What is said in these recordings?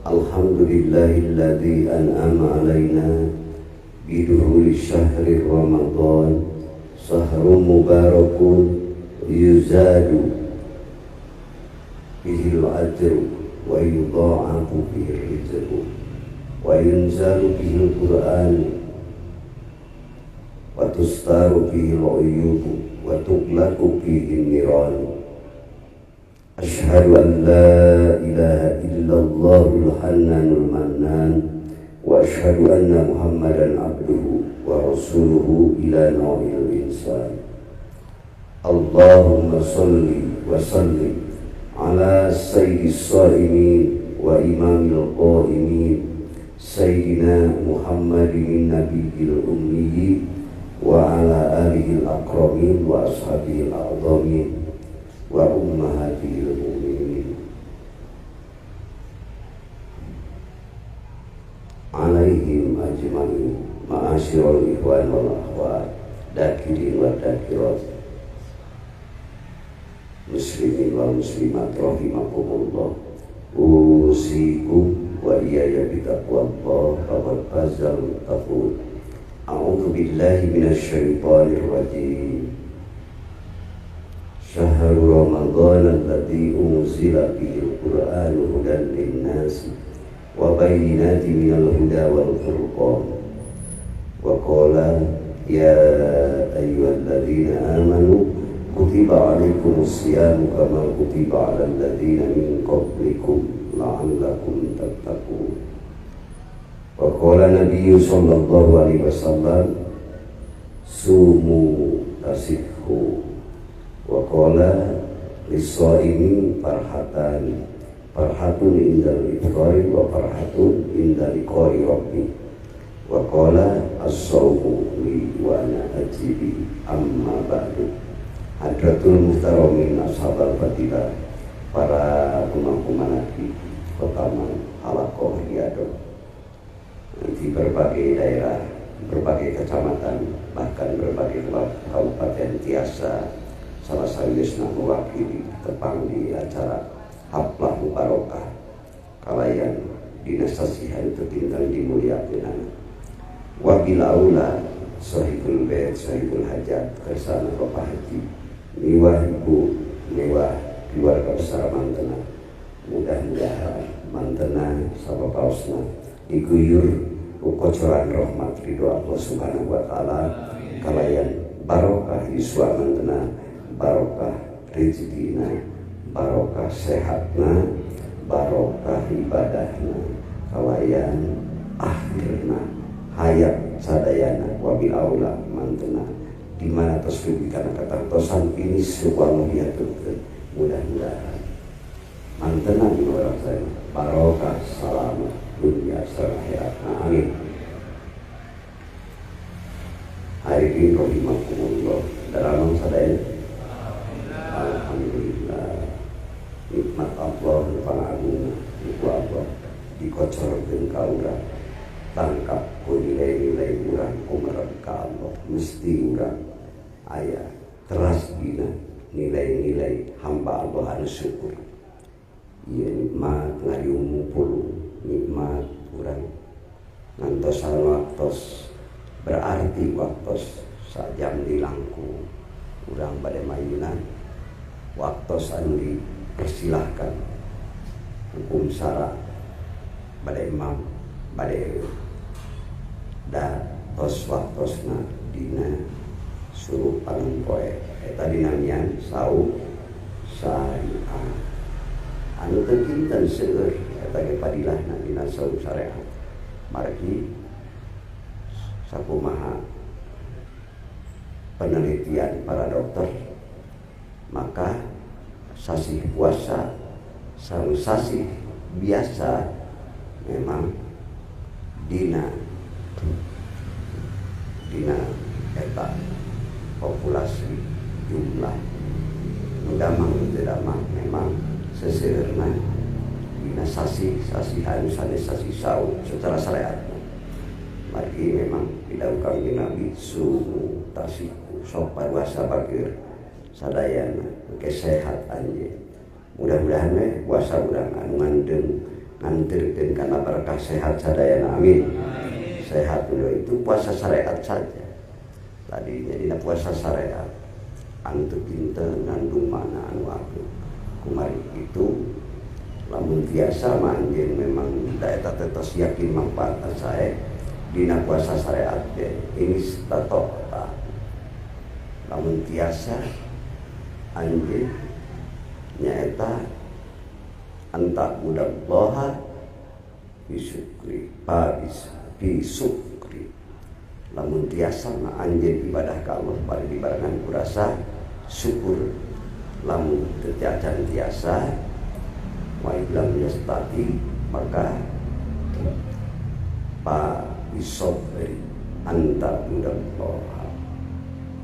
Alhamdulillahilladzi an'ama alaina biduhuli syahri Ramadan sahru mubarakun yuzadu bihil ajru wa yudha'afu bihil rizqu wa yunzalu bihil Qur'an wa tustaru bihil uyubu wa tuqlaqu bihin niran. Ashhadu an la ilaha illallahul hannanul mannan wa ashhadu anna Muhammadan abduhu wa rasuluhu ila nawil insan. Allahumma salli wa sallim ala sayyidis shaimin wa imamil qaimin sayyidina Muhammadin nabiyil ummi wa ala alihi al-akramin wa ashabihi al-a'zamin wa ummahatil mu'minin alaihim ajma'in. Ma'asyiral ikhwan wal akhwat, dakirin wa dakirat, muslimin wal muslimat rahimakumullah. Usikum wa iyaya bitaqwallah faqad fazal muttaqun. A'udzu billahi minasyaitonir rajim. Syahrul Ramadan alladzi unzila fihi al-Qur'anu hudan lin-nasi wa bayyinatin minal huda wal furqan. Wa qala ya ayyuhalladzina amanu kutiba alaikumus siyamu kama kutiba alal ladzina min qablikum la'allakum tattaqun. Wa qala nabiyyu sallallahu alaihi wasallam sumu tasihhu. Wa qala lis-shaimi farhatan farhatun indal iftari wa farhatun inda liqa'i rabbi. Wa qala as-shaumu li wa ana ajibi amma ba'du. Hadratul muhtaramin ashabal fadilah, para pemangku manaki Kota Halakoh Riyadh di berbagai daerah, berbagai kecamatan, bahkan berbagai kabupaten tiasa salah sawiosna mewakili tepang di acara haflah mubarokah kalayan dina sasihan tetinten dimuliakeunana. Wabil aula sahibul bait sahibul hajat kersana Bapak Haji miwah ibu miwah keluarga besar mantena, mudah-mudahan mantena sabapaosna diguyur kocoran rahmat ridho Allah Subhanahu wa taala kalayan barokah yuswa mantena, barokah rezekina, barokah sehatna, barokah ibadahna, kalayan akhirna hayat sadayana wabil aula mantena di mana tos dugi kana katartosan ini sebuah diaturkeun. Mudah-mudahan mantena di orang saya barokah selamat dunia serta akhirat. Amin. Hadirin rahimakumullah, dalam sadaya alhamdulillah nikmat Allah pangagung iku Allah dikocorkeun ka urang, tangkap ku nilai-nilai urang kumerep ka Allah, mesti urang aya teras dina nilai-nilai hamba Allah anu syukur. Ieu nikmat ngariung pulung, nikmat urang ngantosan waktos berarti waktos sajam dilangkung urang bade mayunan, waktos anu dipersilahkan hukum sara bade imam bade da tos waktosna dina suruh pangan poe eta dinamian saum syariah anu teu kinten seueur eta ge padilahna dina saum syariah. Margi sakumaha penelitian para dokter, maka sasih puasa sareng sasih biasa memang dina dina eta populasi jumlah nu damang teu damang memang seseueurna dina sasih sasihan sanes sasih saum secara syariat. Margi memang didawuhkeun di Nabi sumu tasiku sok puasa bageur sadayana engke sehat anjeun. Mudah-mudahan we puasa urang anu ngandeng Ngantirkeun kana berkah sehat sadayana, amin. Sehat dulu itu puasa syariat saja. Tadinya dina puasa syariat anu teu pinter ngandung makna anu ageung. Kumari itu lamun biasa mah anjeun memang da eta teh tos yakin manfaatna sae dina puasa syariat teh ini tato ta. Lamun tiasa anjeun nyaeta anta budallaha bisyukri pabis bisukri. Lamun tiasa mah anjeun ibadah ka Allah bari dibarengan ku rasa syukur. Lamun teu acan tiasa wa lam yastati maka pa bisobri anta budallaha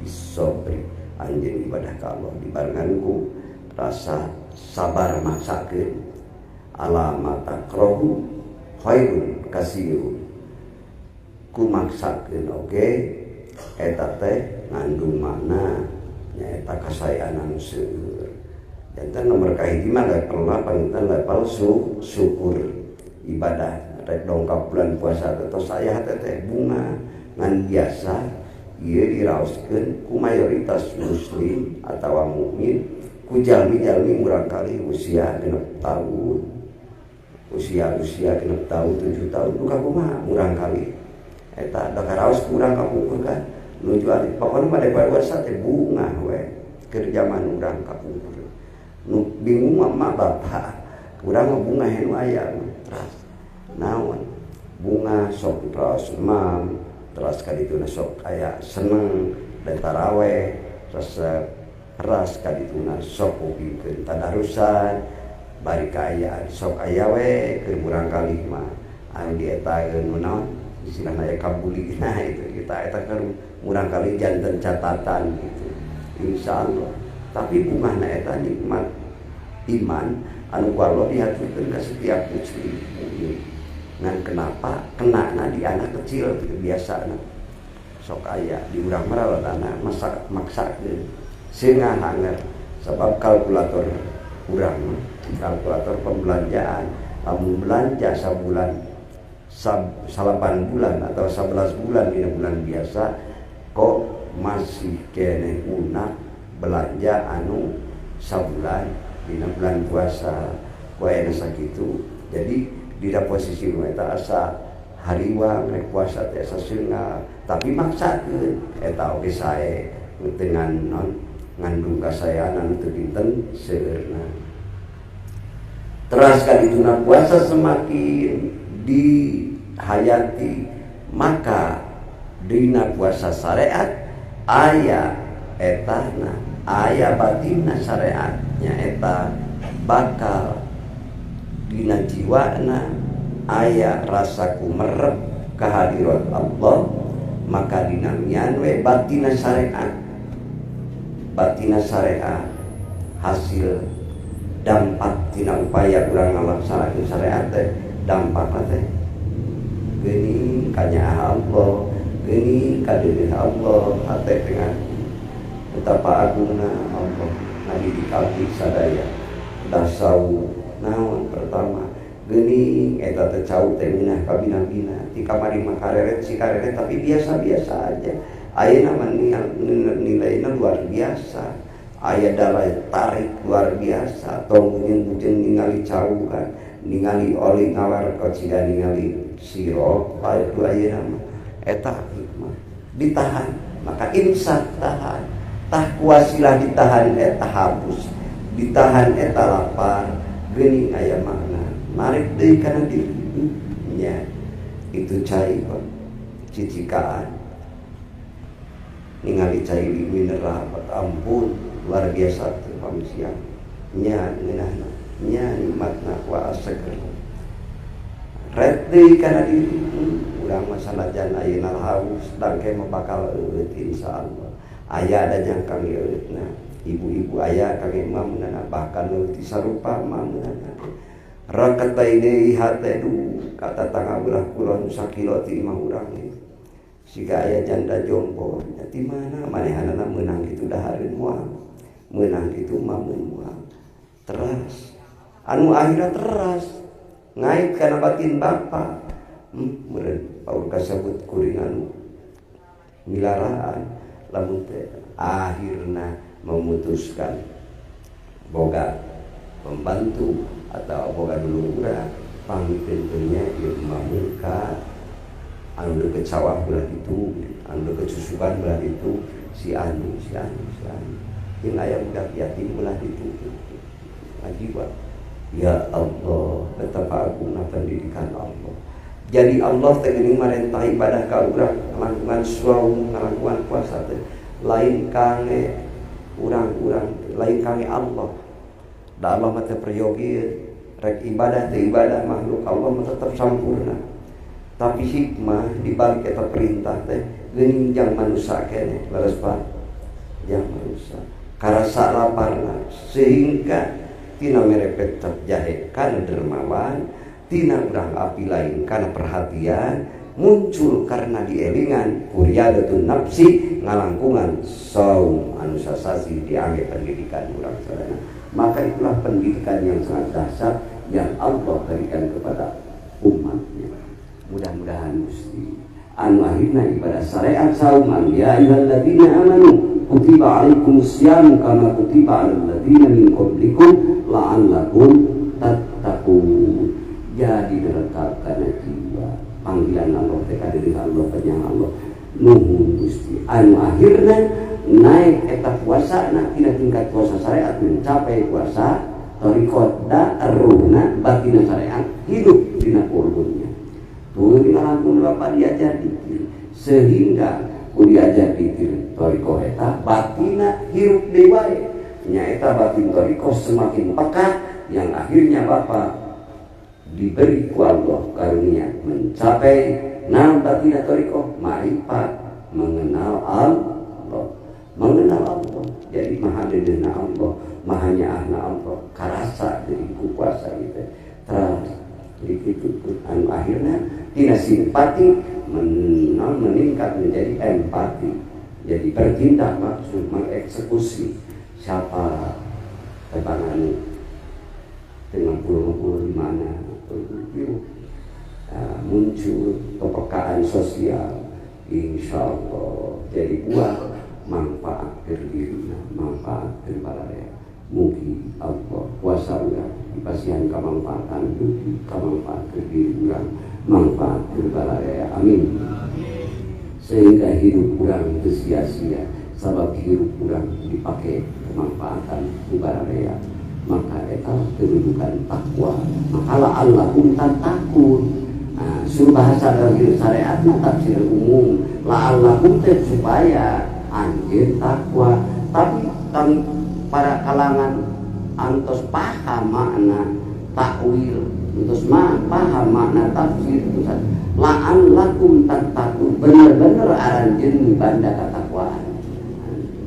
bisobri anjeun ibadah ka Allah dibarengan ku rasa sabar maksakeun ala matakrohu khairun kasirun ku maksakeun oge eta teh ngandung makna nyaeta kasaean anu seueur. Janten nomor kahiji mah levelna panginten level syukur ibadah rek dongkap bulan puasa teh tos aya hate teh bunga ngan biasa ieu diraoskeun ku mayoritas muslim atawa mukmin ku jalmi-jalmi murang kali usia 6 tahun usia-usia 6 tahun 7 tahun duka kumaha murang kali eta da karaos kurang kapungkur kan nuju alit pokona mah dek puasa teh bunga we keur jaman urang kapungkur nu bingung mah mak bapak urang mah bunga nu aya teras naon bunga sok teras mam teras kadituna sok aya seneng dan taraweh resep ras kadituna sok upikeun tadarusan bari kaayaan sok aya we keur murang kali mah anu dietakeun nu naon istilahna aya kabuli nah itu kita eta keur murang kali janten catatan gitu insyaallah. Tapi bungahna eta nikmat iman anu ku Allah dihaturkeun ka setiap muslim mukmin. Ngan kenapa kenana di anak kecil gitu biasana sok aya di urang mah rada masak maksakeun sehingga hanger sebab kalkulator urang mah kalkulator pembelanjaan lamun belanja sabulan 8 bulan atau 11 bulan dina bulan biasa kok masih keneh unak belanja anu sabulan dina bulan puasa ku aya sakitu. Jadi dina posisi nu eta asa hariwang rek puasa teh asa seungah tapi maksakeun eta oge sae dengan non ngandung kasaean anu teu dinten seueurna. Teras kadituna puasa semakin dihayati maka dina puasa syariat aya etana aya batinna syariatnya eta bakal dina jiwana aya rasa kumerep kehadirat Allah maka dinamian we batina syariat hasil dampak tina upaya urang ngalaksanakeun syariat teh dampakna teh geuning kanyaah Allah geuning kadeuleuh Allah hate dengan betapa agungna Allah ngadidik abdi sadaya dasau naon pertama geuning eta teh cau teh ngeunah kabina-bina ti kamari mah kareret si kareret tapi biasa-biasa aja ayeuna mah nilaina luar biasa aya daya tarik luar biasa tong bujeng ningali cau kan ningali oli ngawar kociga ningali sirop aya ayeuna mah eta hikmah ditahan maka imsak tahan tah kuasilah ditahan eta hapus ditahan eta lapar geuning aya makna narik deui kana diri nya itu cai cicikaan ningali cai di mineral ampun luar biasa teu manusia nya ngeunahna nya nikmatna wa aseger ret deui kana diri urang mah sanajan ayeuna haus dangke mah bakal eueut insyaallah aya ada jangkang eueutna ibu-ibu aya kang mah meunana bahkan leuwih ti sarupa mah meunana rakat deui hate du kata tangga belah kulon sakilo ti imah urang siga aya janda jompo ti mana manehanana meunang kitu dahareun moal meunang kitu mah mun moal teras anu akhirna teras Ngait kana batin bapa. Meureun paur kasebut kuring anu milaraan lamun teh akhirna memutuskan boga pembantu atau boga dulur urang pangpitentunya ieu mamuka anu deukeut sawah belah ditu, anu deukeut susukan belah ditu, si anu si anu si anu jeung aya budak yatim belah ditu. Ngajiwa ya Allah, betapa agungna pendidikan Allah. Jadi Allah teh geuning marentah ibadah ka urang, ngalangkungan saum, ngalangkungan puasa teh lain kange urang-urang, lain kange Allah. Da Allah mah teu peryogi rek ibadah teh ibadah makhluk Allah mah tetep sampurna. Tapi hikmah di balik eta perintah teh geuning jang manusa keneh, leres Pak. Jang manusa karasa laparna sehingga tina merepet jahe kana dermawan, tina urang api lain kana perhatian muncul karena dielingan kuriadatun nafsi ngalangkungan saum anu sasasi diangge pendidikan urang sadayana. Maka itulah pendidikan yang sangat dahsyat yang Allah berikan kepada umatnya. Mudah-mudahan Gusti anu akhirna ibadah syariat sauman ya ayyuhalladzina amanu kutiba alaikumussyiyam kama kutiba alal ladzina min qablikum la'allakum tattaqun. Jadi direkap kana jiwa panggilan Allah teh ka diri Allah penyang Allah nuhun Gusti anu akhirna naik eta puasana tina tingkat puasa syariat mencapai puasa thariqat da ruhna batina syariat hidup dina kulubnya. Tuh langsung bapak diajar dikir sehingga ku diajar dikir thariqah eta batina hirup deui wae nyaeta batin thariqah semakin peka yang akhirnya bapak diberi ku Allah karunia mencapai nam batina thariqah ma'rifat mengenal Allah, mengenal Allah. Jadi maha dedena Allah, maha nyaahna Allah karasa dari ku kuasa itu terus jadi itu anu akhirnya tina simpati meningkat menjadi empati. Jadi bertindak maksud mengeksekusi siapa tebangan dengan puluh-puluh di mana muncul kepekaan sosial insya Allah jadi buah manfaat diri, manfaat diri. Mugi Allah kuasa urang dipasihan kamanfaatan dugi kamanfaat diri urang manfaat balarea amin. Sehingga hidup urang teu sia-sia sabab hidup urang dipakai kemanfaatan ku balarea maka eta kedudukan takwa maka la'allakum tattaqun. Nah, suruh bahasa dalam hidup syariat tafsir umum la'allakum teh supaya anjeun takwa tapi kami para kalangan antos paham makna takwil, antos paham makna tafsir la'allakum tattaqun bener-bener aranjeun banda katakwaan.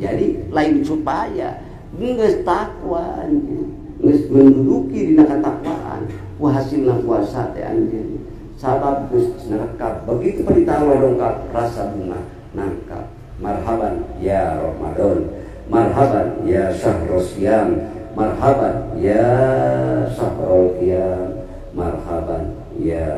Jadi lain supaya geus takwa anjeun, geus menduduki dina katakwaan, ku hasilna puasa teh anjeun. Sabab geus nerekap begitu perintah dongkap rasa bunga nangkap. Marhaban ya Ramadan, marhaban ya syahrul siyam, marhaban ya syahrul qiyam, marhaban ya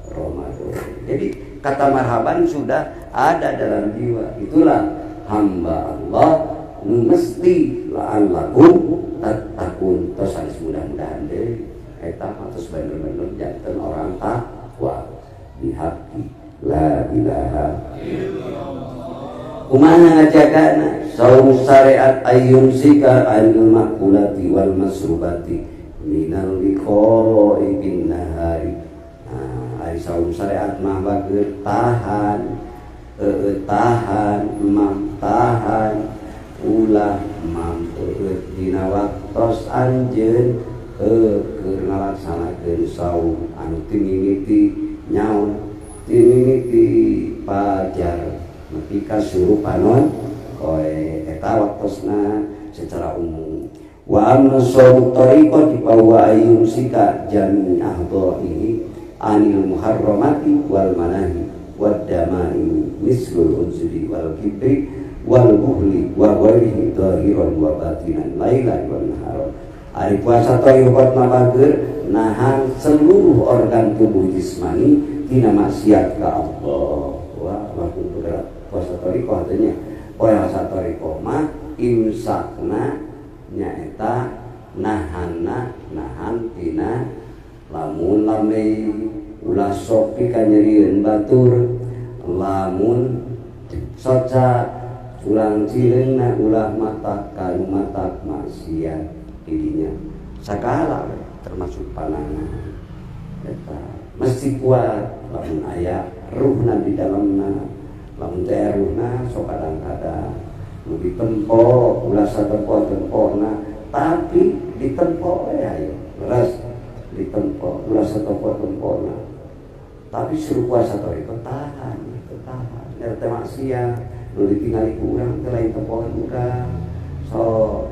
Ramadan. Jadi kata marhaban sudah ada dalam jiwa. Itulah hamba Allah nu mesti la'allakum tattaqun. Tos sanes mudah-mudahan deui eta mah tos bener-bener janten orang takwa bihaqi la ilaha illallah. Kumaha ngajagana saum syariat ayyum sika anil makulati wal masrubati minal liqa'i bin nahari. Nah, ari saum syariat mah bager tahan, tahan, mam tahan, ulah mam eueut dina waktos anjeun keur ngalaksanakeun saum anu timimiti nyaun timimiti pajar nepi ka suruh panon koe eta waktosna secara umum. Wa amma shaum tariqati fa huwa ayyumsika jami ahdha'ihi anil muharramati wal manahi wad damai mislul unsuri wal kibri wal buhli wa ghairihi dhahiran wa batinan lailan wa naharan. Ari puasa thariqat mah bager nahan seluruh organ tubuh jismani tina maksiat ka Allah. Wah, langsung bergerak puasa thariqah teh nya. Puasa thariqah mah imsakna nyaeta nahanna nahan tina lamun lambe ulah sok pikanyerieun batur lamun soca ulang cileungna ulah matak kanu matak maksiat didinya sagala we termasuk panangan eta mesti kuat lamun aya ruhna di dalamna lamun teh ruhna sok kadang-kadang nu ditempo ulah satempo-tempona tapi ditempo we ayo leres ditempo ulah satempo-tempona tapi suruh puasa thariqah tahan itu tahan eta maksiat nu ditingali ku urang teh lain tempoan urang so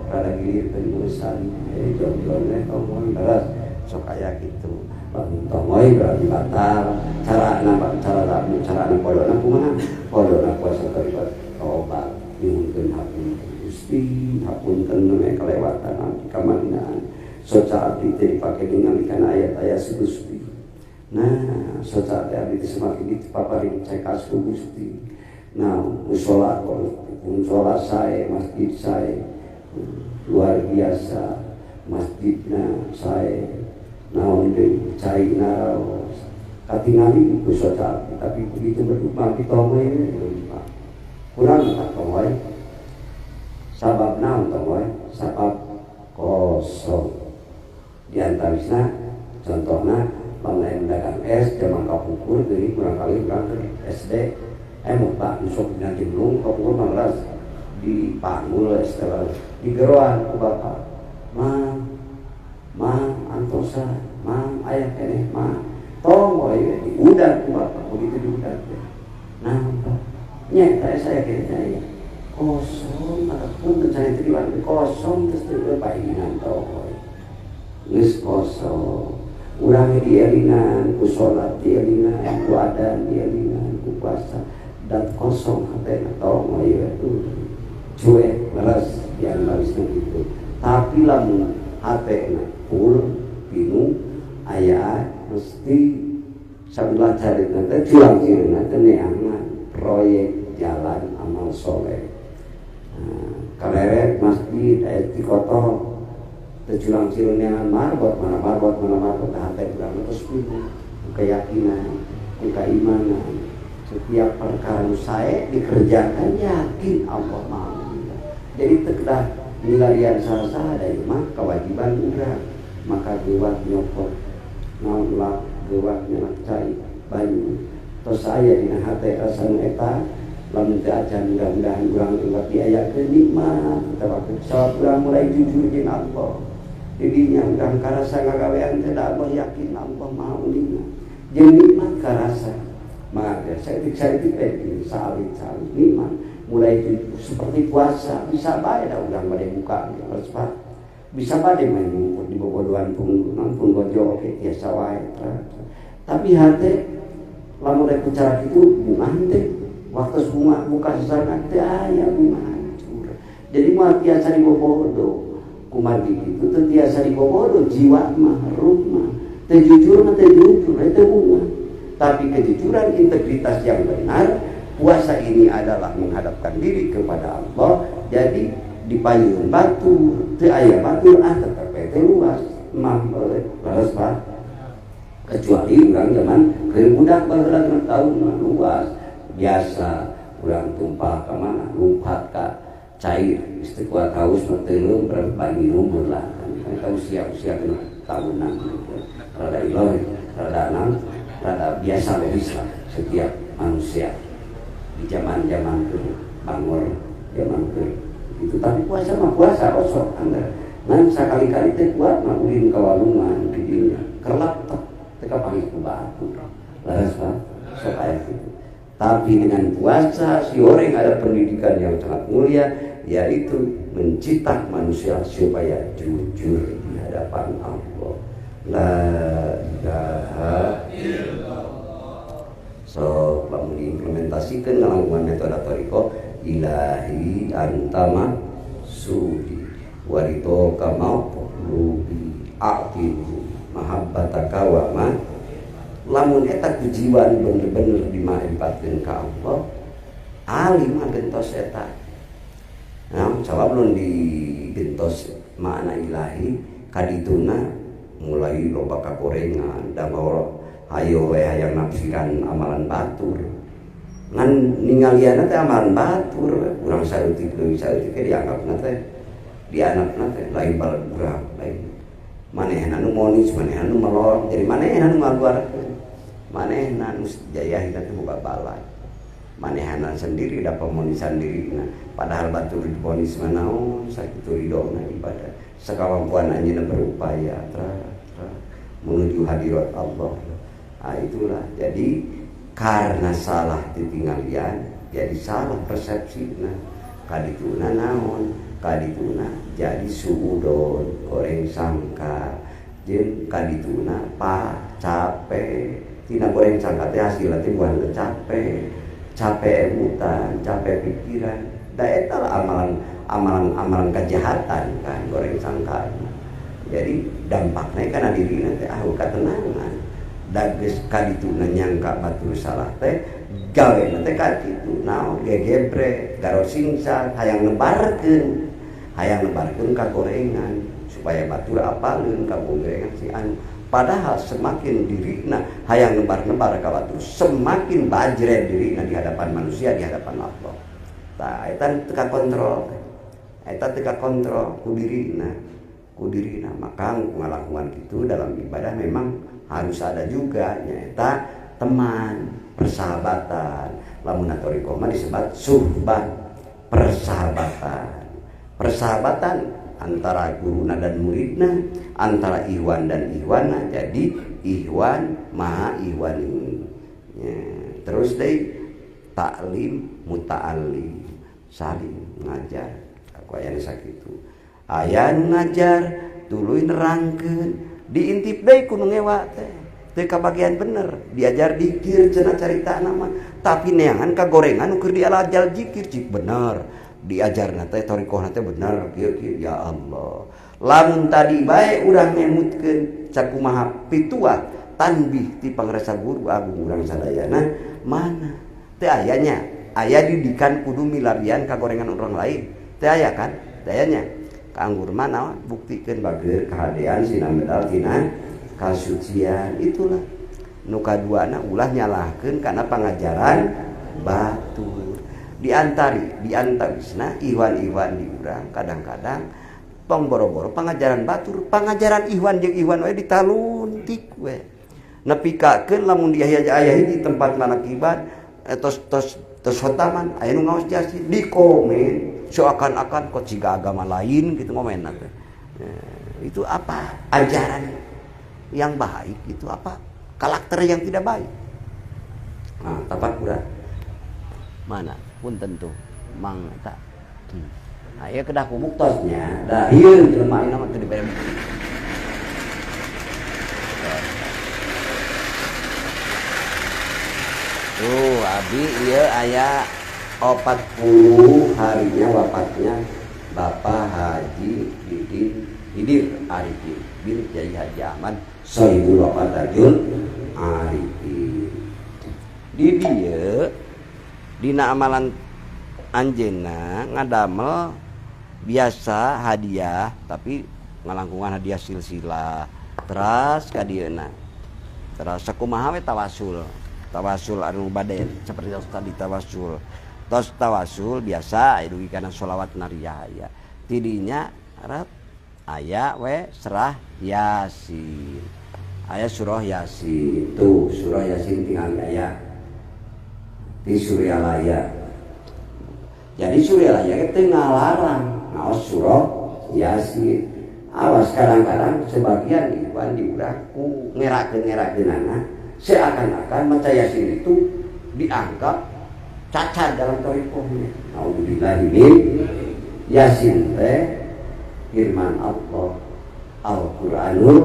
rada gilir teh urusan jom-jom we tong leres sok aya kitu lamun tongoy berarti batal cara nambah cara lamun cara podona kumaha podona puasa thariqah tobat nyuhunkeun hapunten Gusti hapunten we kelewatan abdi kamalinaan soca abdi teh dipake ningali kana ayat-ayat Gusti. Nah soca teh abdi teh semakin dipaparin cekas ku Gusti. Nah mushola mushola sae masjid sae luar biasa masjidna sae naon deui cai naraos katingali ku soca abdi tapi begitu berubah ditongoy kurang tak tongoy sabab naon tongoy sabab kosong di antawisna contohna lamun dagang es zaman kapungkur deui kurang kali urang ke SD pak nusok dina jemlung kapungkur mah leres dipanggul es teh digeroan ku bapak mang mang antosa mang aya keneh mang tongoy diudan ku bapak begitu diudan teh nah Pak nya eta saya keneh aya kosong ataupun rencana itu diwanti kosong terus terus paingan tongoy geus kosong urang dielingan ku salat dielingan ku adan dielingan ku puasa dan kosong hatena tongoy itu cuek leres yang barisna gitu tapi lamun hatena full bingung aya mesti sambil carita teh culang cireuna teh neangan proyek jalan amal soleh. Nah, kaleret masjid aya di kota teh culang cireuna marbot mana marbot mana marbot hate urang terus bingung keyakinan keimanan setiap perkara nu sae dikerjakan yakin Allah Maha. Jadi teu kedah milarian saha-saha da ieu mah kewajiban urang maka gewat nyokot naon lak gewat nyenak cai banyu tos aya dina hate rasa nu eta lamun teu acan mudah-mudahan urang lewat diayakeun nikmat atawa sabab urang mulai jujur jeung Allah didinya urang karasa ngagawean teh da Allah yakin Allah Maha uninga jeung nikmat karasa maka saeutik-saeutik teh saalit-saalit nikmat mulai jujur seperti puasa bisa bae da urang bade buka leres Pak bisa bae main ngumpul di bobodohan pun pun gojo oke biasa wae tapi hate lamun rek cara kitu bunga teh waktu bunga buka sasarengan teh aya bunga hancur jadi moal tiasa dibobodo kumargi kitu teu tiasa dibobodo jiwa mah ruh mah teu jujur mah teu jujur teu bunga tapi kejujuran integritas yang benar puasa ini adalah menghadapkan diri kepada Allah jadi dipayun batur teu aya batur ah tetep teh luas mah leres Pak kecuali urang zaman keur budak baheula genep tahun mah luas biasa urang tumpah ka mana lumpat ka cair geus teu kuat haus mah teu berbanyu lumur lah kan usia-usia genep tahunan rada iloh rada enam rada biasa logis lah setiap manusia di zaman-zaman keur bangor zaman keur itu tapi puasa mah puasa osok anggar ngan sakali-kali teh kuat mah ulin ka walungan di dinya kerlap teh kapanggih ku batur leres Pak sok aya kitu tapi dengan puasa si orang ada pendidikan yang sangat mulia yaitu menciptakan manusia supaya jujur di hadapan Allah. La ilaha illallah. So lamun diimplementasikan ngalangkungan metode thariqah ilahi antama sudi warito kamau matlubi a'tini mahabbataka wa ma lamun eta ku jiwa bener-bener dimaripatkeun ka Allah alim gentos eta. Nah, sabab lun digentos makna ilahi kadituna mulai loba kagorengan da hayo we hayang nafsiran amalan batur ngan ningalianna teh amalan batur urang saeutik deui saeutik dianggapna teh dianakna teh lain balad urang lain manehna nu monis manehna nu melor jadi manehna nu ngaluarkeun manehna nu jayahina teh boga balai manehna sendiri da pemonisan dirina padahal batur diponis mah naon sakitu ridona ibadah sakamampuan anjeunna berupaya tra menuju hadirat Allah. Nah, itulah jadi karena salah ditinggalian jadi salah persepsina kadituna naon kadituna jadi suudon goreng sangka jeung kadituna pa capek tina goreng sangka teh hasilna teh bukan capek capek emutan capek pikiran da eta lah amalan kejahatan kan goreng sangka jadi dampaknya kana dirina teh ah katenangan da geus kadituna nyangka batur salah teh gawe teh ka kitu naon gegebre garo singsa hayang nebarkeun ka gorengan supaya batur apaleun ka gorengan si anu padahal semakin dirina hayang nebar-nebar ka batur semakin bajre dirina di hadapan manusia di hadapan Allah tah eta teu kakontrol eta teu kakontrol ku dirina maka ngalakuan kitu dalam ibadah memang harus ada juga nyaeta teman persahabatan lamun thoriqoh mah disebut suhbah persahabatan antara guruna dan muridna antara ihwan dan ihwana jadi ihwan maha ihwani ya, terus deui taklim muta'allim saling ngajar aku aya sakitu aya nu ngajar tuluy nerangkeun diintip deui ku nu ngewa teh teu kabagian bener diajar dikir cenah caritana mah tapi neangan kagorengan keur dialajal jikir cik bener diajarna teh thoriqohna teh bener kieu kieu ya Allah lamun tadi bae urang ngemutkeun sakumaha pituah tanbih ti pangrasa guru agung urang sadayana mana teu aya nya aya didikan kudu milarian kagorengan orang lain teu aya kan teu aya nya anggur mana buktikeun bager kahadean sinamedal tina kasucian itulah nu kaduana ulah nyalahkeun kana pangajaran batur diantari diantawisna ihwan-ihwan di urang kadang-kadang tong boro-boro pangajaran batur pangajaran ihwan jeung ihwan we ditaluntik we nepikakeun lamun di aya hiji tempat manakiban tos tos tos hotaman aya nu ngaos jasi dikomen seakan-akan kok siga agama lain gitu ngomen teh. Itu apa? Ajaran yang baik itu apa? Karakter yang tidak baik. Nah, tafakuran. Mana? Pun tentu mang eta. Nah, ieu kedah ku buktosnya. Da ieu jelema ieu mah teu dibere bukti. Tuh, abi ieu aya 40 harinya wafatnya Bapak Haji Didin Hidir Arifin bin Kiai Haji Ahmad Sohibul Wafat Tajul Arifin. Di dieu dina amalan anjeunna ngadamel biasa hadiah tapi ngalangkungan hadiah silsilah teras ka dieuna teras sakumaha we tawasul tawasul anu bade seperti tadi tawasul tos tawasul biasa dugi kana sholawat nariyah aya tidinya rat aya we serah yasin aya surah yasin tuh surah yasin tinggal aya di Suryalaya jadi Suryalaya teh ngalarang ngaos surah yasin awas kadang-kadang sebagian ikhwan diurang ku ngerakeun-ngerakeunana seakan-akan maca yasin itu dianggap cacat dalam thoriqohnya. Naudzubillah min yasin teh firman Allah Al-Qur'anul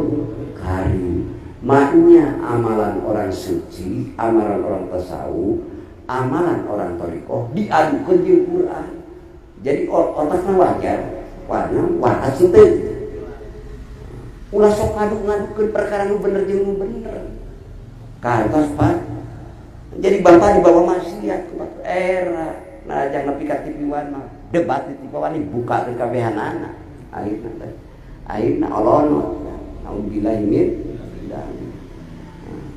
Karim. Maknya amalan orang suci, amalan orang tasawuf, amalan orang thoriqoh diadukeun jeung Quran. Jadi otakna wajar, warna waras teu. Ulah sok ngaduk-ngadukeun perkara nu bener jeung nu bener. Kantos Pak. Jadi bapak dibawa maksiat ku era. Nah jangan nepi ka TV One mah. Debat di TV One dibukakeun kabehanana. Akhirna teh. Akhirna olono. Nauzubillah min.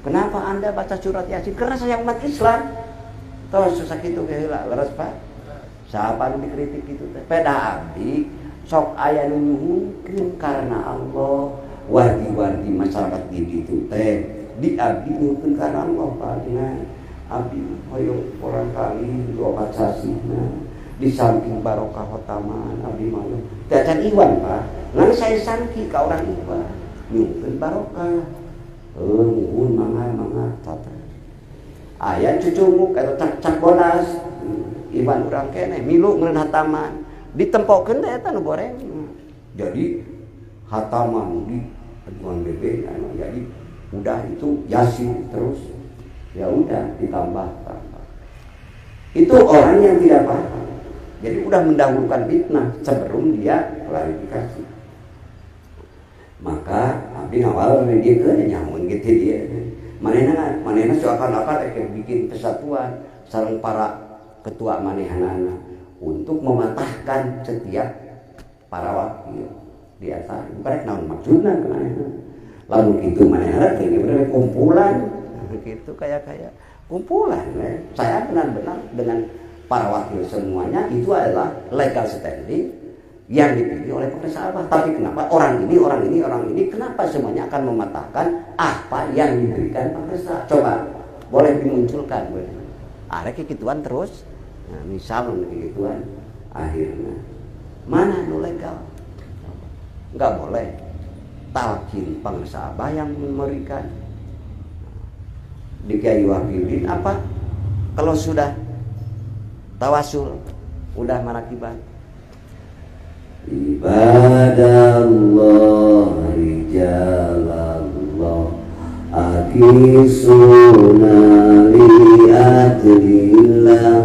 Kenapa Anda baca surat Yasin? Karena saya umat Islam. Tos susah kitu ge heula, leres Pak. Siapa nu dikritik kitu teh? Pedah abdi sok aya nu nyuhunkeun karena Allah. Wargi-wargi masyarakat di ditu teh di abdi nyuhunkeun karena Allah Pak. Nah, abdi hoyong orang kali dua sasihna di samping barokah khotaman abdi mah teh acan Iwan Pak. Ngan saya sangki ka orang Iwan nyuhunkeun barokah. Nuhun mangga mangga tata. Aya cucunguk atau cak-cak bodas Iwan urang keneh milu ngeureun hataman ditempokeun teh eta nu goreng. Jadi hataman di aduan bebe anu jadi udah itu Yasin terus ya udah ditambah tambah. Itu orang yang tidak paham. Jadi udah mendahulukan fitnah sebelum dia klarifikasi. Maka abdi ngawal dia ke nyamun gitu dia. Manehna manehna seakan-akan akan bikin persatuan sareng para ketua manehanana untuk mematahkan setiap para wakil di atas. Bukan naon maksudna manehna. Lalu gitu manehna teh bener kumpulan gitu kayak kumpulan. Saya benar-benar dengan para wakil semuanya itu adalah legal standing yang dipilih oleh pemerintah Abah. Tapi kenapa orang ini, orang ini, orang ini, kenapa semuanya akan mematahkan apa yang diberikan pemerintah? Coba boleh dimunculkan, boleh. Ada kegituan terus. Nah, misal kegituan, akhirnya mana nu legal? Nggak boleh. Talkin bangsa Abah yang memberikan. Di Kiai Wahidin apa? Kalau sudah tawasul, udah marakiban. Ibadallah rijalallah akisuna li'adlillah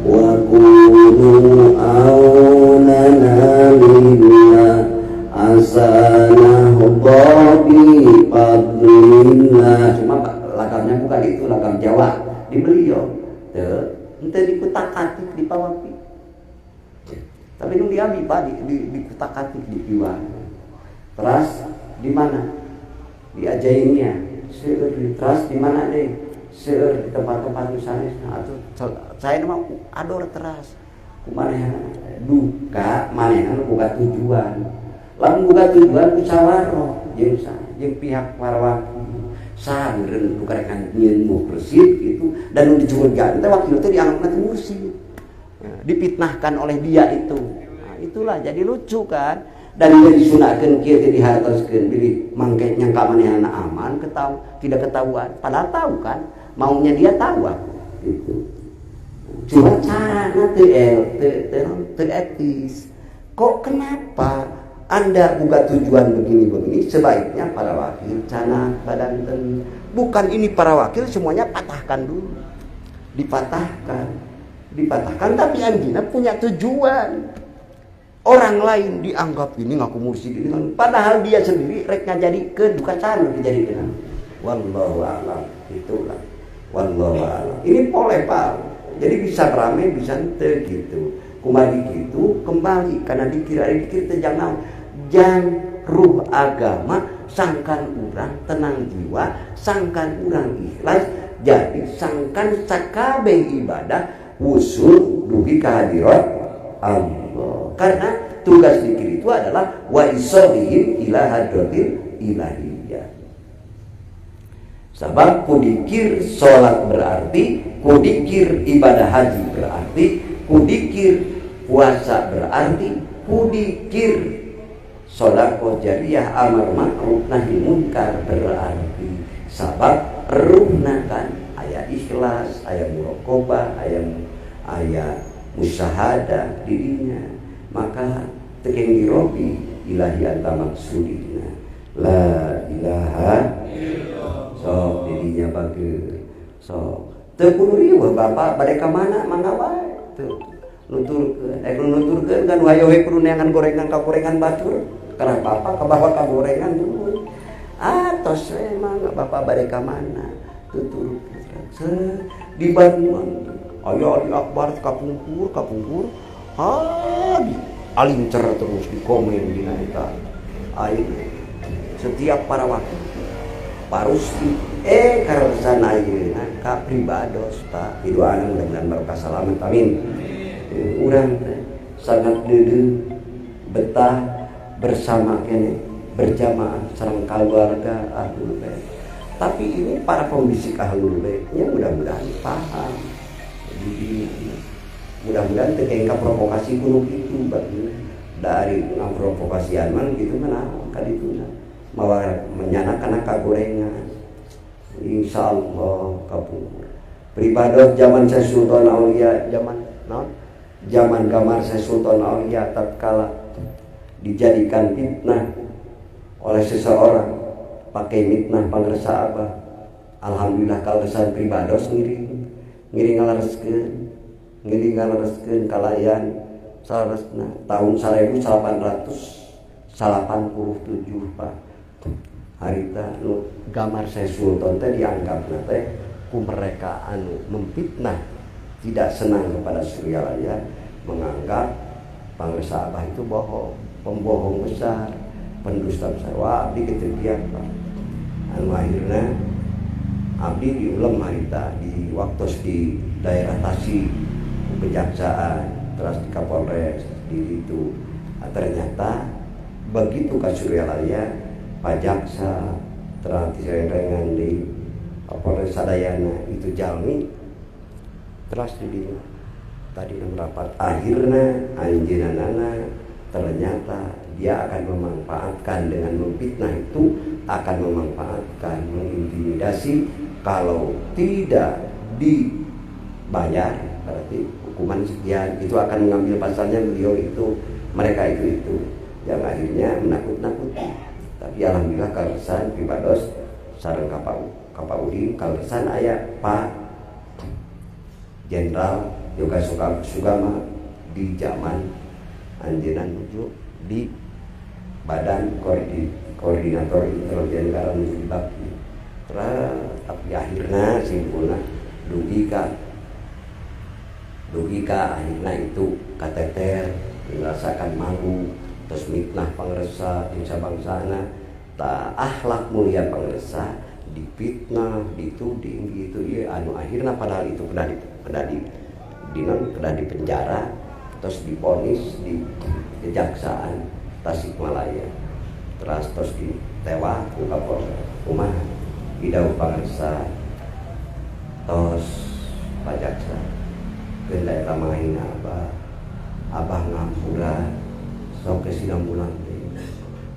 wa kunu aunana lillah asanah bi fadlillah. Cuma lagamnya bukan itu, lagam Jawa di beliau. Teu, henteu dikutak-atik di pawapi. Tapi nu diambil Pak di kutak-atik di piwan. Terus di mana? Di ajainnya. Seueur di teras di mana deh? Seueur di tempat-tempat misalnya. Nah, atuh saya mah ador teras. Kumaha duka manehna nu boga tujuan. Lamun boga tujuan ku sawaro jeung jeung pihak para wakil. Saha meureun nu karek nyieun mursyid gitu dan nu dicurigaan teh wakil teh dianggapna teh mursyid. Nah, dipitnahkan oleh dia itu. Nah, itulah jadi lucu kan. Dan dia disunahkeun kieu teh dihartoskeun bilih mangke nyangka manehna aman ketau tidak ketahuan. Padahal tahu kan, maunya dia tahu aku gitu. Cuma carana teu teu etis. Kok kenapa Anda buka tujuan begini-begini? Sebaiknya para wakil cana badan ten. Bukan ini para wakil semuanya patahkan dulu. Dipatahkan. Dipatahkan tapi anjina punya tujuan. Orang lain dianggap ini ngaku mursyid ini kan, padahal dia sendiri rek ngajadikeun duka cana dijadikeun. Wallahu a'lam. Itulah. Wallahu a'lam. Ini boleh Pak. Jadi bisa rame bisa henteu gitu. Kumaha gitu kembali karena dikira dikir teh jangan jang ruh agama sangkan urang tenang jiwa, sangkan urang ikhlas, jadi sangkan sakabeh ibadah wusul dugi kehadirat Allah. Karena tugas dikir itu adalah wa isolihim ila hadratil ilahiyah. Sebab kudikir sholat berarti, kudikir ibadah haji berarti, kudikir puasa berarti, kudikir sodaqoh jariyah amar ma'ruf nahi munkar berarti. Sabab ruhna kan aya ikhlas, aya muraqabah, aya musyahadah dirinya. Maka tekeng dirobi ilahi anta maksudina. La ilaha illallah. Sok dirinya bagus. Sok teu kudu riweuh bapak bade ka mana mangga wae teu nuturkeun. Nuturkeun kan wayo we kudu neangan gorengan ka gorengan batur. Karena bapak ka bawa ka gorengan dulu. Atos we mangga bapak bade ka mana tuturuk di Bandung aya Ali Akbar kapungkur kapungkur ha di alincer terus di komen dina eta ayeuna setiap para waktu Parusdi karesan ayeuna ka pribados Pak piduana mudah-mudahan barokah salamet amin. Urang sangat deudeuh betah bersama kene berjamaah sareng keluarga ahlul bait. Tapi ini para pembisik ahlul baitnya mudah-mudahan paham. Jadi mudah-mudahan teu kengka provokasi kuno kitu bagi dari ngaprovokasian mah kitu mah naon ka dituna. Mawa menyana kana kagorengan. Insyaallah kapungkur. Pribados zaman Syekh Sultan Aulia, zaman naon? Zaman gamar Syekh Sultan Aulia tatkala dijadikan fitnah oleh seseorang pakai mitnah pangersa abah. Alhamdulillah kaleresan pribados ngiring ngiring ngalereskeun ngiring ngalereskeun kalayan saleresna tahun 1887 Pak. Harita nu gamar Syekh Sultan teh dianggapna teh ku mereka anu memfitnah tidak senang kepada Suryalaya menganggap pangersa abah itu bohong, pembohong besar, pendusta besar. Wah, abdi ketepian Pak. Anu akhirna abdi diulem harita di waktu di daerah Tasik, kejaksaan, terus di Kapolres di itu. Nah, ternyata begitu ka Suryalaya, Pak Jaksa, terus direngan di Kapolres Sadayana itu jalmi terus di dinya tadi merapat akhirnya anjeunna ternyata dia akan memanfaatkan dengan memfitnah itu akan memanfaatkan mengintimidasi kalau tidak dibayar berarti hukuman sekian itu akan mengambil pasalnya beliau itu mereka itu yang akhirnya menakut-nakuti. Tapi alhamdulillah kaleresan pribados sareng Kapaudin kaleresan aya Pak Jenderal Yoga Sugama di zaman anjeunna nuju di Badan Koordinator Intelijen Negara nuju di Bakti. Tapi akhirnya simpulna dugi ka akhirna itu kateter merasakan malu terus mitnah pangersa jeung sabangsana ta akhlak mulia pangersa dipitnah dituding gitu ieu anu akhirna padahal itu kedah di penjara terus diponis di kejaksaan Tasikmalaya terus ditewak ku Kapolres kumaha idauh pangersa tos pajaksa keun da eta mangahina abah abah ngampura sok kesinambungan teh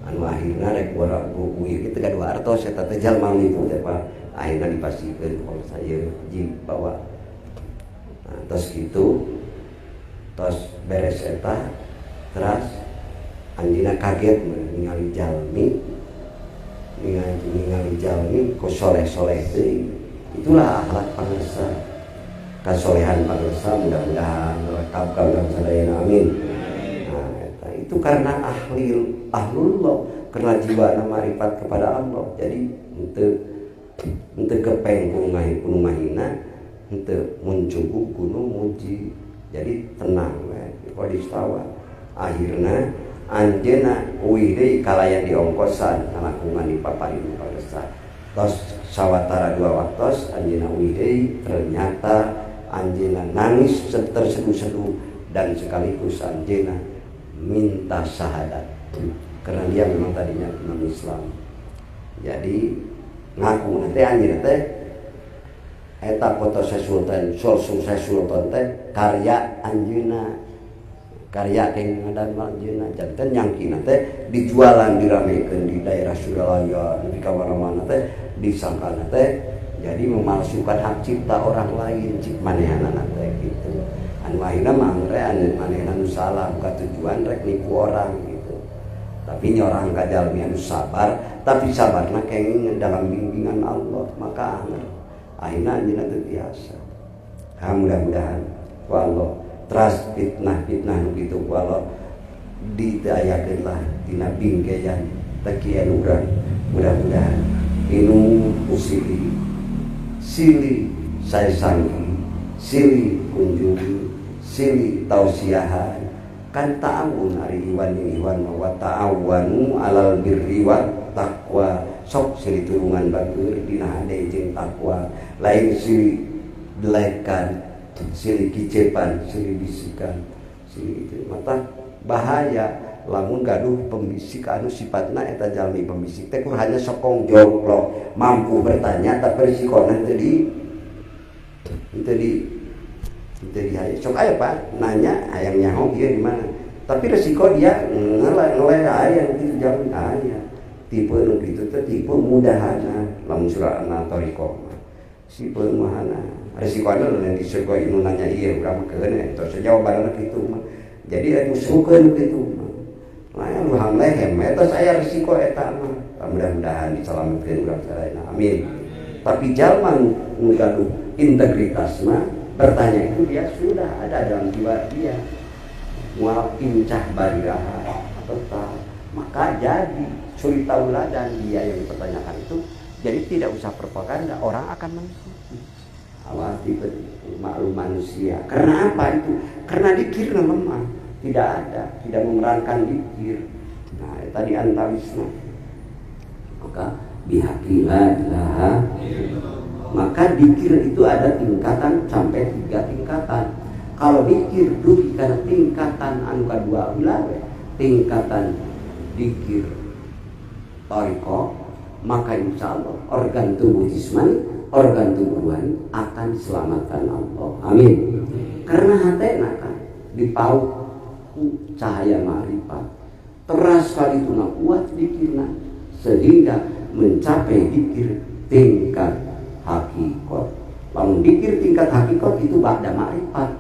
anu akhirna rek uih kitu gaduh artos eta teh jalma itu teh Pak akhirna dipasihkeun ku saya ji bawa. Nah, tos kitu tos beres eta teras anjeunna kaget ningali jalmi ningali jalmi ku soleh-soleh teuing. Itulah akhlak pangersa kasolehan pangersa mudah-mudahan rekap ka urang sadayana amin. Nah, eta itu karena ahlullah karena jiwa marifat kepada Allah. Jadi henteu gepeng ku nu ngahina henteu muncugu ku nu muji. Jadi tenang we kodistawa. Akhirna anjeunna uih deui kalayan diongkosan ngalakungan di paparin pangersa. Tos sawatara dua waktos anjeunna uih deui ternyata anjeunna nangis terseduh-seduh dan sekaligus anjeunna minta syahadat karena dia memang tadinya non Islam. Jadi ngaku nanti anjeunna teh eta foto Syekh Sultan, Syekh Sultan teh karya anjeunna, karya keng ngadan anjeunna janten nyangkina teh dijualan diramekeun di daerah Suralaya di ka mana-mana teh disangkana teh jadi memalsukan hak cipta orang lain cik manehanana teh gitu. Anu akhirna mah anu manehna nu salah bukan tujuan rek nipu orang gitu. Tapi nyorang ka jalmi anu sabar, tapi sabarna kenging dalam bimbingan Allah maka anger. Akhirna anjeunna teu biasa. Ha mudah-mudahan ku Allah teras fitnah-fitnah nu kitu ku Allah ditayakeun lah tina bingkeyan tekian urang Mudah-mudahan inu usili sili saya sangki sili kunjungi sili tausiahan kan ta'awun ari iwan jeung iwan wa ta'awanu alal birri wat taqwa sok sili tulungan batur dina hade jeung takwa lain sili delekan sili kicepan sili bisikan sili itu mata bahaya lamun gaduh pembisik anu sifatna eta jalmi pembisik teh kur hanya sokong joplok mampu bertanya tapi risikona teu di sok aya Pak nanya hayang nyaho ieu di mana tapi resiko dia ngele aya kitu jalmi aya tipe nu kitu teh tipe mudahana lamun surana thariqah tipe mahana resikona nu diseukeun nu nanya ieu urang mah keun eta jawabanna kitu mah jadi rek musuhkeun kitu mah lain luhang lehem eta aya resiko eta mah mudah-mudahan disalametkeun urang sadayana amin. Tapi jalma nu gaduh integritas mah bertanya itu dia sudah ada dalam jiwa dia moal pincah bariraha tetap maka jadi suri tauladan dia yang dipertanyakan itu jadi tidak usah propaganda orang akan mengikuti. Awas tipe maklum manusia karena apa itu karena dikirna lemah tidak ada tidak memerankan dikir. Nah tadi antawisna maka bihaqi la ilaha maka dikir itu ada tingkatan sampai 3 tingkatan. Kalau dikir dugi kana tingkatan anu kadua wilawe tingkatan dikir thariqah maka insya Allah organ tubuh jismani organ tubuh ruhani akan diselamatkan Allah amin. Karena hatena kan dipauk cahaya ma'rifat teras kali itu kuat dikirna sehingga mencapai dikir tingkat hakikat. Lamun dikir tingkat hakikat itu ba'da ma'rifat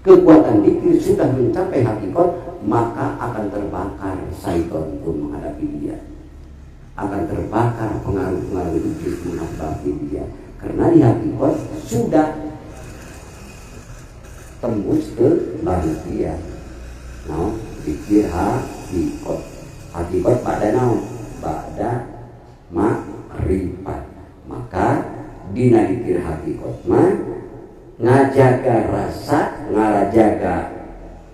kekuatan dikir sudah mencapai hakikat maka akan terbakar syaitan pun menghadapi dia akan terbakar pengaruh-pengaruh iblis menghadapi dia karena di hakikat sudah tembus ke langit dia. Nah, dikir hakikat hakikat pada naon pada makrifat maka dina dikir hakikat mah ngajaga rasa ngarajaga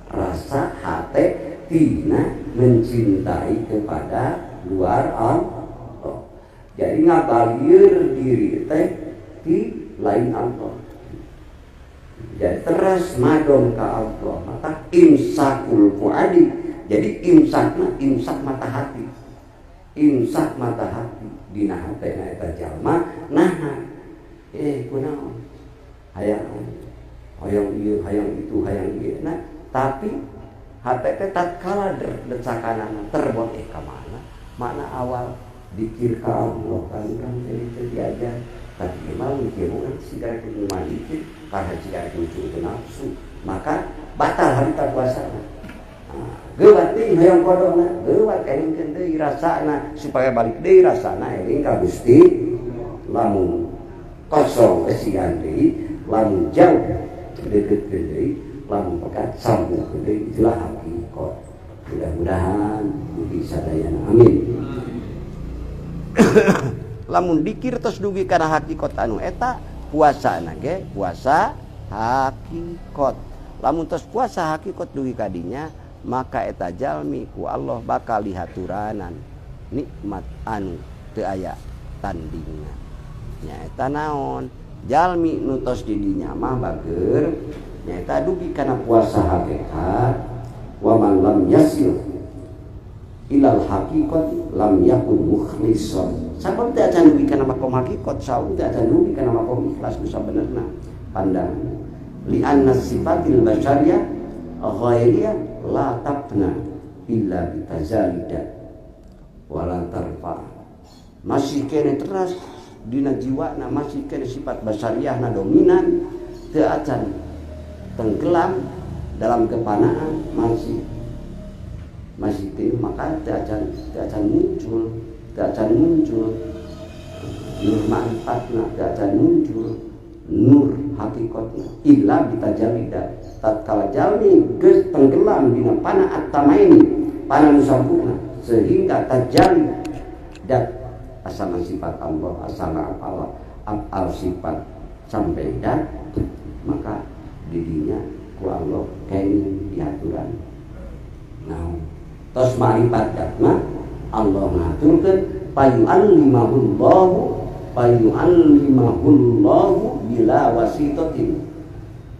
rasa hate tina mencintai kepada luar Allah. Jadi ngabalir diri teh di lain Allah. Jadi teras madom ka Allah mata imsakul fuadi. Jadi imsakna imsak mata hati. Imsak mata hati dina hatena eta jalma naha kunaon hayang hayang ieu hayang itu hayang ieu nah tapi hate teh tatkala decakanana terbot ka mana makna awal dikir ka Allah kan urang teh diajar tapi memang mikir urang sigara kumaha dikir karena sigara kudu nafsu maka batal harita puasana. Geuwat deui hayang kodona geuwat elingkeun deui rasana supaya balik deui rasana eling ka Gusti lamun kosong esian deui lamun jauh deketkeun deui lamun pekat sambungkeun deui itulah hakikat. Mudah-mudahan dugi sadayana amin. Lamun dikir tos dugi kana hakikat anu eta puasana ge puasa hakikat. Lamun tos puasa hakikat dugi kadinya maka eta jalmi ku Allah bakal dihaturanan nikmat anu teu aya tandingan. Nyaeta naon? Jalmi nu tos di dinya mah bageur nyaeta dugi kana puasa hakikat wa man lam yasil ilal haqiqat lam yakun mukhlishan. Sabab teu acan dugi kana makom hakikat, saum teu acan dugi kana makom ikhlas nu sabenerna pandangan. Li anna sifatil basyariyah ghairiyah la tabna illa bitazalida wala tarfa. Masih kene teras dina jiwana masih kene sifat basyariahna dominan teu acan tenggelam dalam kepanaan masih teu maka teu acan muncul nur ma'rifatna teu acan muncul nur hakikatna illa bitajalida. Tatkala jalmi geus tenggelam dina pana at-tamaini pana nu sampurna sehingga tajali dat asma sifat Allah, asma Allah, afal sifat sampai dat, maka didinya ku Allah kenging diaturan. Nah, tos ma'rifat dat mah Allah ngaturkeun payu'allimahullahu bila wasitatin.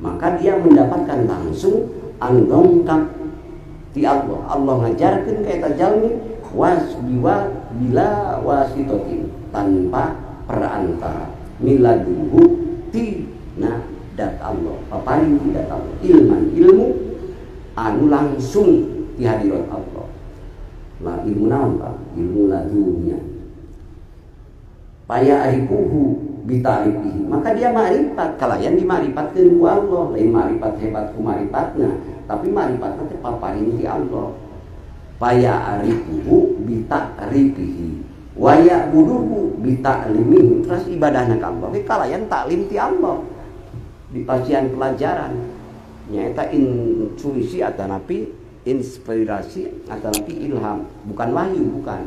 Maka dia mendapatkan langsung andongkap ti Allah. Allah ngajarkeun ka eta jalmi wasbiwa bila wasitatin, tanpa perantara. Miladuhu ti na dat Allah, paparin ti dat Allah, ilman ilmu anu langsung di hadirat Allah. Lah ilmu naon Pak? Ilmu ladunya. Paya arifuhu bita'rifihi, maka dia ma'rifat kalayan dimaripatkeun ku Allah. Lain ma'rifat hebat ku ma'rifatna, tapi ma'rifatna teh paparin ti Allah. Paya arifuhu bita'rifihi wa ya'buduhu bita'limihi, terus ibadahna ka Allah kalayan taklim ti Allah di pasian pelajaran nyaeta intuisi atanapi inspirasi atanapi ilham, bukan wahyu, bukan.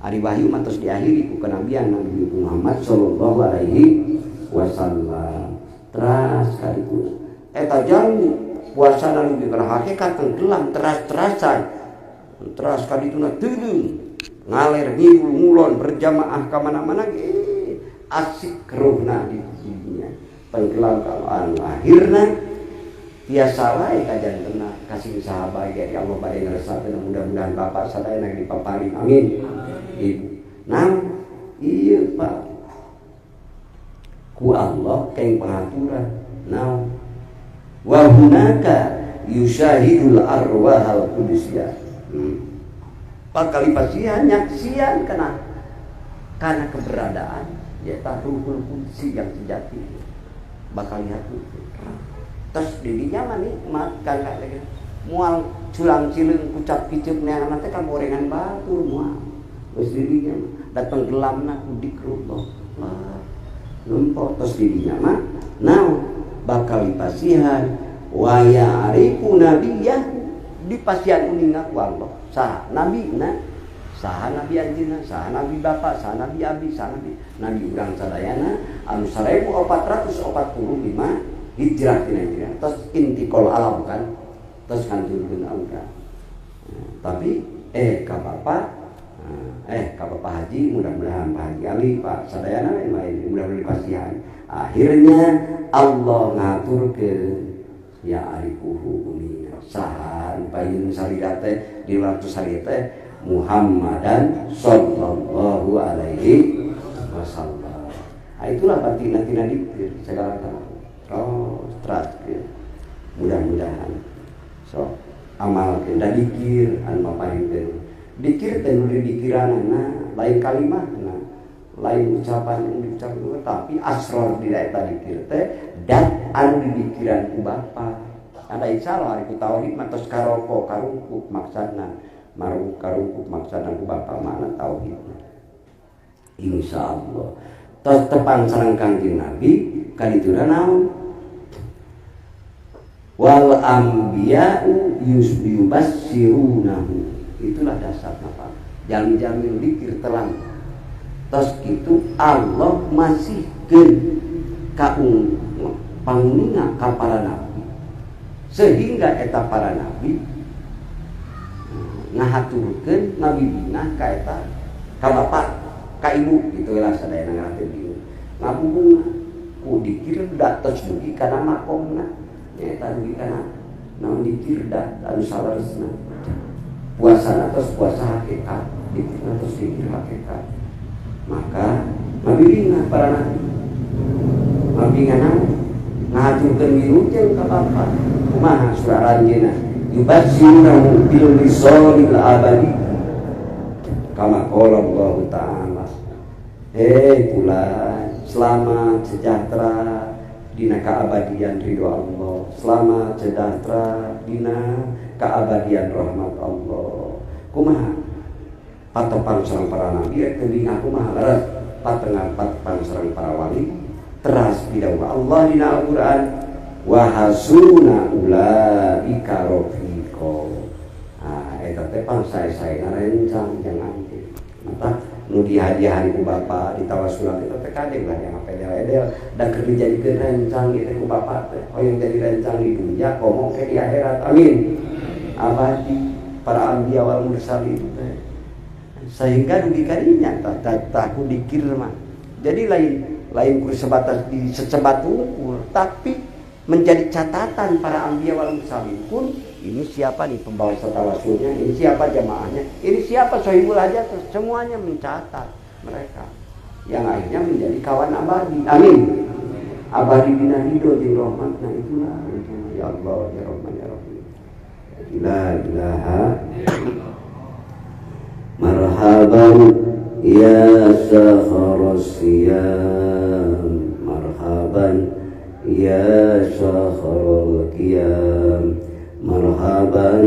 Ari wahyu mah tos diakhiri ku kenabian Nabi Muhammad sallallahu alaihi wasallam. Teras kaditu eta jalmi puasana nu kana hakikat tenggelam teras-terasan. Teras kadituna teuleung ngaler ngidul ngulon berjamaah ka mana-mana ge asik ruhna di dunia. Tenggelam ka anu akhirna tiasa wae kajantena kasih sahabat dari Allah bade ngresakeun, mudah-mudahan bapak sadayana dipaparin, amin. Ibu. Nah, iya Pak. Ku Allah keng pengaturan. Nah, wa hunaka yusyahidul arwahal qudusiyah. Bakal dipasihan nyaksian karena keberadaan nyata ruhul qudsi yang sejati. Bakal lihat itu. Terus didinya mah nikmat kan lagi. Mual culang cileung kucap kiceup neangan teh kan gorengan batur mual. Terus didinya datang gelamna ku dikrullah. Wah, nempo terus didinya mah naon bakal dipasihan wa ya'rifu nabiyah, dipasihan uninga ku Allah. Saha nabina, saha nabi anjeunna, saha nabi bapa, saha nabi abi, saha nabi nabi urang sadayana anu 1445 hijrah tina hijrah. Terus intikal alam kan, terus kanturkeun Allah. Tapi ka bapak, ka bapak haji, mudah-mudahan Pak Haji Ali, Pak sadayana lain mudah-mudahan dipasihan. Akhirnya Allah ngaturkeun ya arifuhu uninga saha payun salira teh di waktu salira teh Muhammadan sallallahu alaihi wasallam. Nah, itulah batina tina dikir segala cara. Oh, terakhir mudah-mudahan so amal kita dikir anu paparin dikir teh nu dikiranana lain kalimahna, lain ucapan yang diucapkan, tapi asror di eta dikir teh dan anu didikiran ku bapa. Ada insyaallah ari ku tauhid mah tos karoko karungkup maksudna, maru karungkup maksudna ku bapa makna tauhid. Insyaallah tos tepang sareng Kangjeng Nabi kadituna naon? Wal anbiya'u yubassirunahu. Itulah dasarna Pak. Jalmi-jalmi dikir telang. Tos kitu Allah masihkeun ka panguninga ka para nabi. Sehingga eta para nabi ngahaturkeun nabi binah ka eta ka bapak, ka ibu gitu lah sadayana ngarah bingung. Ngabubunga ku dikir da tos dugi kana makomna. Nyaeta dugi kana naon dikir da anu saleresna. Puasana tos puasa hakikat, dikirna tos dikir hakikat. Maka nabi bingah para nabi. Nabi ngana ngahaturkeun wilujeng ka bapa. Kumaha surah anjeunna? Yubassirunahu bil lisanil abadi. Kama qala Allah ta'ala. Hei fulan, selamat sejahtera dina keabadian ridho Allah. Selamat sejahtera dina keabadian rahmat Allah. Kumaha? Patepang sareng para nabi rek teu bingah kumaha leres? Patengan patepang sareng para wali teras bidawah Allah dina Al-Qur'an wa hasuna ulaika rafiqa. Ah eta teh pangsae-saena rencang jangan mata Nu dihadiahan ku bapak ditawasulan itu teh kade lah yang pedel-edel dan keur dijadikeun rencang ieu teh ku bapak teh hoyong jadi rencang di dunia komo ke di akhirat. Amin. Abadi para anbiya wal mursalin teh sehingga dugi ka dinya tah ku dikir mah. Jadi lain ku sebatas di secebat unggul tapi menjadi catatan para anbiya wal mursalin pun ini siapa nih pembawa tawasulnya, ini siapa jamaahnya, ini siapa sohibul hajat, semuanya mencatat mereka yang akhirnya menjadi kawan abadi. Amin. Abadi dina ridho jeung rahmatna itulah. Ya Allah ya Rahman ya Rahim. La ilaha marhaban ya sahar siyam, marhaban ya sahar qiyam, marhaban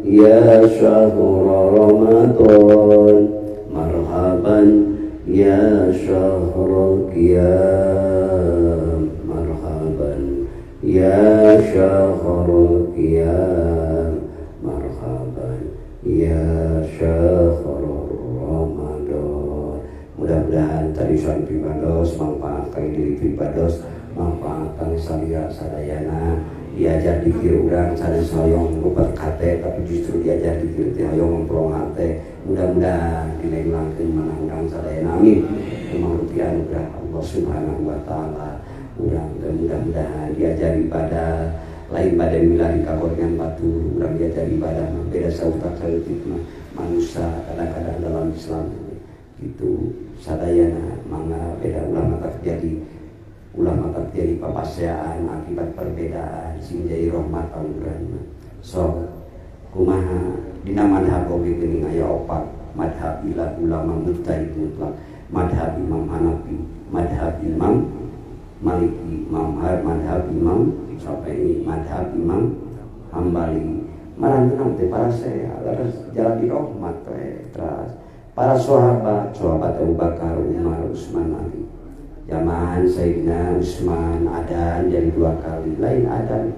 ya syahr Ramadan, marhaban ya syahr qiyam, marhaban ya syahr qiyam, marhaban ya syahr Ramadan. Mudah-mudahan tadi suami pribados manfaat kang diri pribados, manfaat kang salira sadayana. Diajar dikir urang sanes hoyong rupat hate tapi justru diajar dikir teh hoyong memplong hate. Mudah-mudahan dilengklangkeun manah urang sadayana. Amin. Kumaha rupi anugerah Allah Subhanahu wa taala. Urang teh mudah-mudahan diajar ibadah lain badan milari kagorengan batur, urang diajar ibadah mah beda sautak saeutik mah manusia kadang-kadang dalam Islam gitu sadayana mangga beda ulama tak jadi ulama tak jadi papaseaan akibat perbedaan sing jadi rahmat urang. So kumaha dina madhab oge geuning aya opat madhab ila ulama mujtahid mutlak, madhab Imam Hanafi, madhab Imam Maliki, madhab Imam Syafi'i, madhab Imam Hambali. Maranteuna teh para sehat jalan di rahmat we teras para sahabat, sahabat Abu Bakar, Umar, Utsman, Ali. Zaman Sayyidina Utsman adan jadi dua kali, lain adan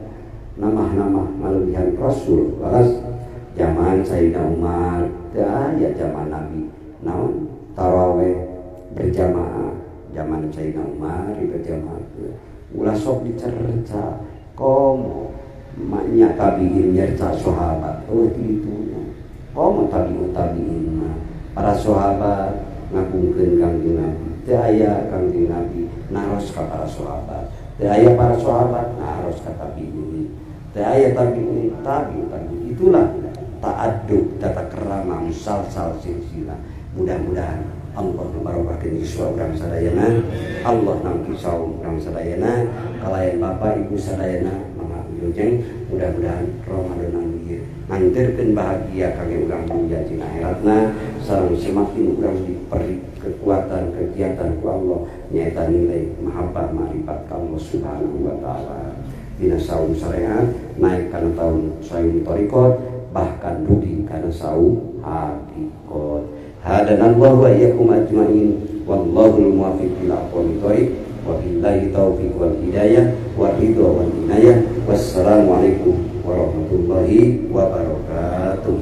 nama-nama malebihan Rasul. Laras zaman Sayyidina Umar teu aya zaman Nabi naon taraweh berjamaah. Zaman Sayyidina Umar berjamaah ulah sok dicerca komo maknya tabiin nyerca sahabat. Oh ditunya komo tabiut tabiin mah para sahabat ngagungkeun Kangjeng Nabi. Teu aya Kangjeng Nabi naros ka para sahabat, teu aya para sahabat naros ka tabiin, teu aya tabiin tabiut tabiin. Itulah ta'addub tata kerama musalsal silsilah. Mudah-mudahan Allah barokahkeun yuswa urang sadayana, Allah nampi saum urang sadayana, kalayan bapak ibu sadayana mangga wilujeng. Mudah-mudahan Ramadan ieu nganterkeun bahagia kangge urang dunya jeung akhiratna, sareng semakin urang diberi kekuatan kegiatan ku Allah nyaeta nilai mahabbah ma'rifat ka Allah Subhanahu wa taala. Dina saum syariat naik kana taun saum thariqat bahkan dugi kana saum hakikat. Hadanallahu wa iyyakum ajmain wallahul muwaffiq ila aqwamit thoriq wa billahi taufiq wal hidayah wa ridha wal inayah. Wassalamualaikum warahmatullahi wabarakatuh.